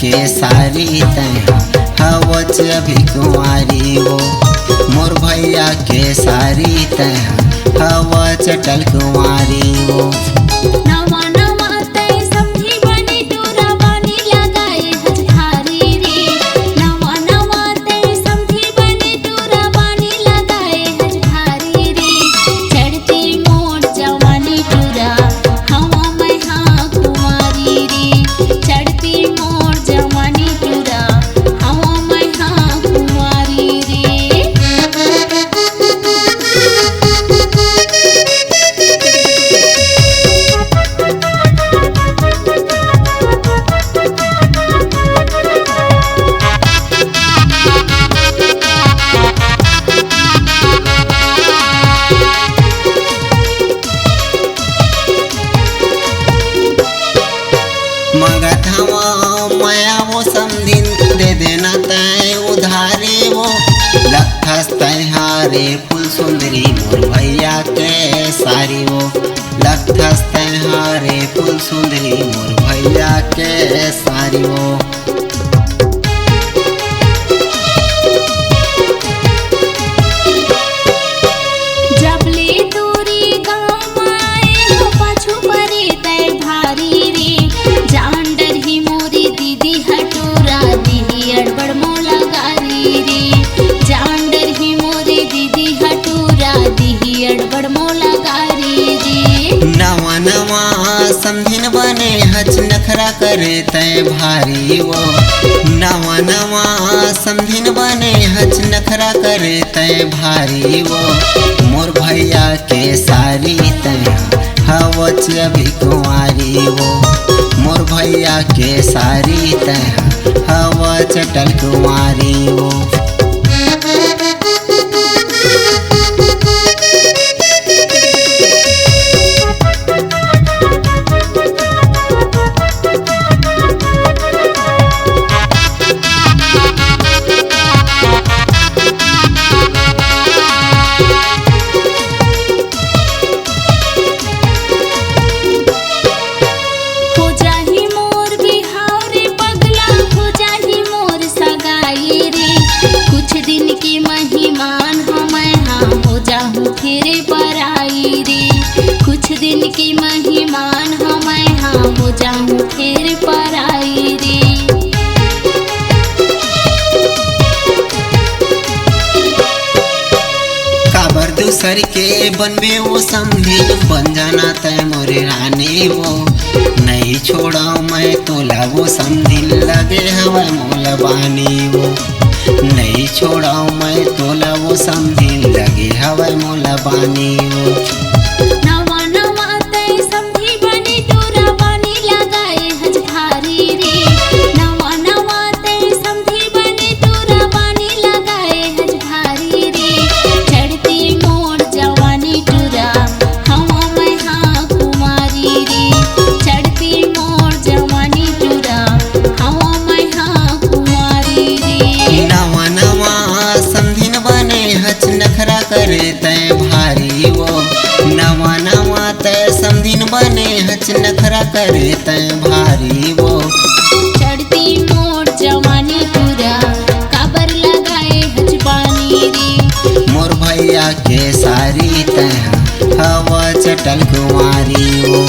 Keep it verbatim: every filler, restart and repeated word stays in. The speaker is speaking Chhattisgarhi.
के सारी तैं हवच अभी कुंवारी वो, मोर भैया के सारी तैं हवच अटल कुंवारी वो। नवा नवा तैं समधी बने टूरा बानी लगाए हच भारी रे। नवा नवा तैं समधी बने टूरा बानी लगाए हच भारी रे। चढ़ते मोर जवानी टूरा हवा मैं हाँ कुंवारी रे। चढ़ते मोर जवानी टूरा हवा मैं हाँ कुंवारी रे। मंगत हवा मया वो समधिन, दे देना तैं उधारी वो। लखथस तैं हारे फूल सुंदरी मोर भैया के सारी वो। लखथस तैं हारे फूल सुंदरी मोर भैया के सारी वो। जब ले तोरे गाँव आए हो, पाछू परे तैं भारी रे। जान डरही मोरी दीदी ह टूरा दिही अड़बड़ मोला गारी रे। जान डरही मोरी दीदी ह टूरा दिही अड़बड़ मोला गारी रे। नवा नवा समधिन बने हच नखरा करे तैं भारी वो। नवा नवा समधिन बने हच नखरा करे तैं भारी वो। मोर भैया के सारी तैं हवच अभी कुंवारी वो। मोर भैया के सारी तैं हवच अटल कुंवारी वो। हो जाही मोर बिहाव रे पगला, हो जाही मोर सगाई रे। कुछ दिन के मेहमान हँव मैं, हाँ, हो जाहूँ फेर पराई रे। कुछ दिन के मेहमान हँव मैं, हाँ, हो जाहूँ फेर पराई रे। काबर दूसर के बनबे वो समधिन, बन जाना तैं मोरे रानी वो। नइ छोड़ँव मैं तोला वो समधिन, लगे हवय मोला बानी वो। नइ छोड़ँव मैं तोला वो समधिन, लगे हवय मोला बानी वो। नवा नवा तैं समधी बने टूरा बानी लगाए हच भारी रे। नवा नवा तैं समधी बने टूरा बानी लगाए हच भारी रे। चढ़ते मोर जवानी टूरा हँव मैं हाँ कुंवारी रे। चढ़ते मोर जवानी टूरा हँव मैं हाँ कुंवारी रे। नवा नवा समधिन बने हच नखरा करे तैं भारी वो। नवा नवा तैं समधिन बने हच नखरा करे तैं भारी वो। चढ़ते मोर जवानी टूरा काबर लगाए हच बानी रे। मोर भैया के सारी तैं हवच अटल कुंवारी वो।